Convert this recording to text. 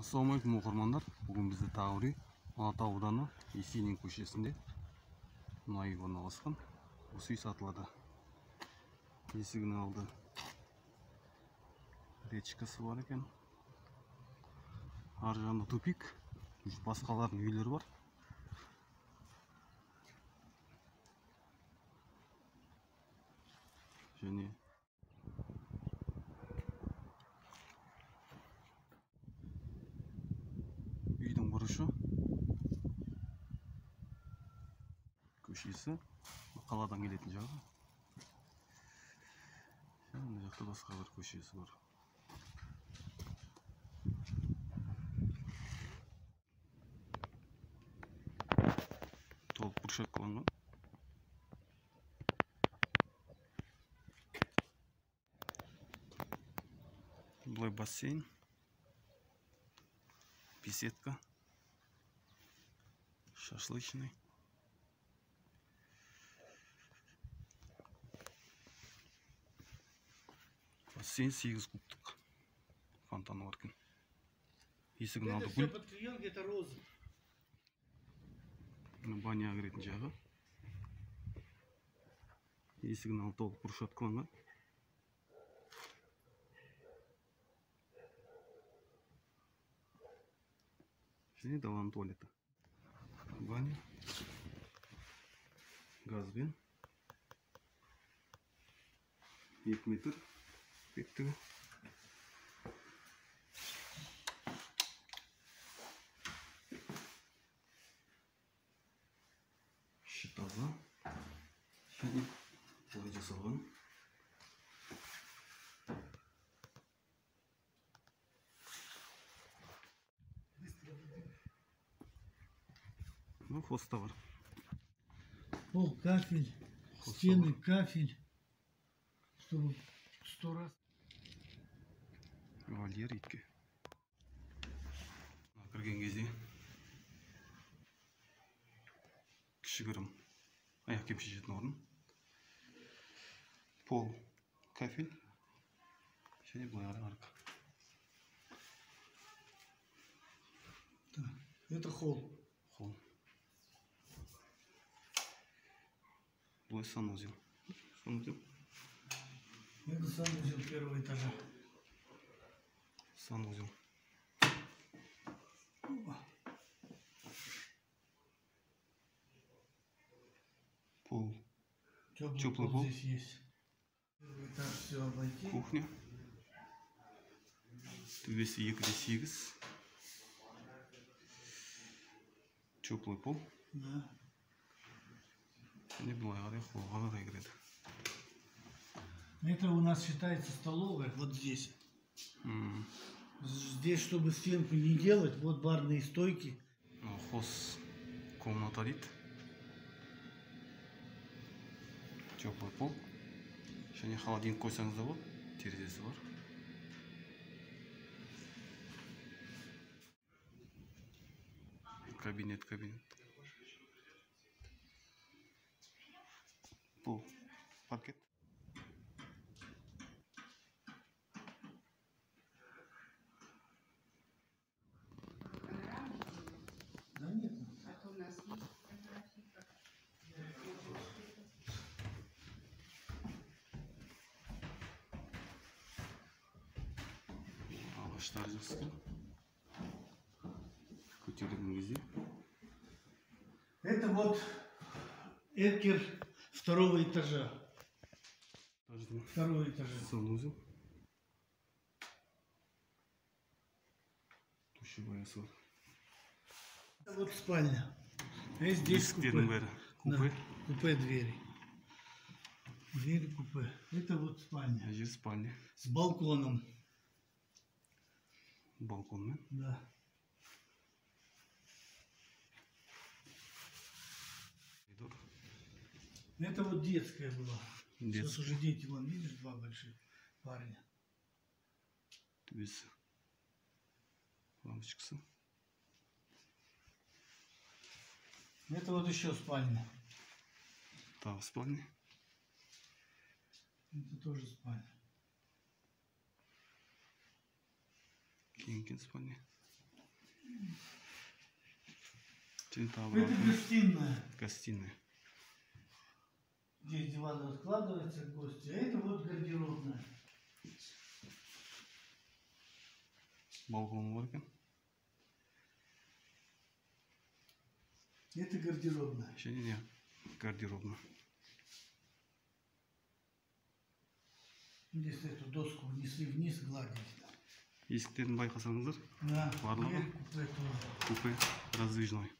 Ассалаумағалейкум оқырмандар. Бүгін бізде тағы бір үй Алатау ауданы Есенин көшесінде мына үй орналасқан. Осы үй сатылады. Есігінің алды речкасы бар екен. Ар жағында тупик, басқалардың үйлері бар. Және үйдің бұрышы, көшесі, қаладан келетін жағы. Мына жақта басқа бір көшесі бар. Толық брусчаткаланған. Былай бассейн, беседка, шашлычный. Бассейн 8 кубтық фонтаны бар екен. Есігінің алды гүл. Баняға кіретін жағы. Есігінің алды толық брусчаткаланған. Және даланың туалеті. Баня. Газбен. 2 метр биіктігі. Іші таза. Және былай жасалған. Ну, хоста бар. Пол кафель, стены кафель, чтобы 100 раз. Вольер итке. Кірген кезде кішігірім аяқ киім шешетін орын. Пол кафель және былай қарай арка. Это холл. Холл. Былай санузел. Санузел. Это санузел первого этажа. Санузел. Пол. Теплый пол. Здесь есть. Первый этаж все обойти. Кухня. Төбесі 2,8. Теплый пол. Да. Және былай қарай холлға қарай кіреді. Это у нас считается столовая вот здесь. Здесь, чтобы стенку не делать, вот барные стойки. Хоз комната дейді. Теплый пол. Және холодильник қойсаңыз да болады. Терезесі бар. Кабинет, кабинет. Пол, паркет. Да нет. А то у нас есть фотографии. Ағаштар жақсы. Көтерілген кезде. Это вот эркер второго этажа. Второго этажа. Санузел. Душевая бар. Вот спальня. И здесь купе. Купе. Да, купе двери. Двери купе. Это вот спальня. Здесь спальня. С балконом. Балкон, да? Да. Это вот детская была. Детская. Сейчас уже дети, вон, видишь, два больших парня. Төбесі. Лампочкасы. Это вот еще спальня. Тағы спальня. Это тоже спальня. Киінген спальня. Және тағы бір Это окно. Гостиная. Гостиная. Здесь диван раскладывается, гости. А это вот гардеробная. Балконы бар екен. Это гардеробная. Және не гардеробная. Здесь эту доску внесли вниз, гладили. Есіктерін байқасаңыздар, Да, барлығы дверь купе тоже. Купе раздвижной.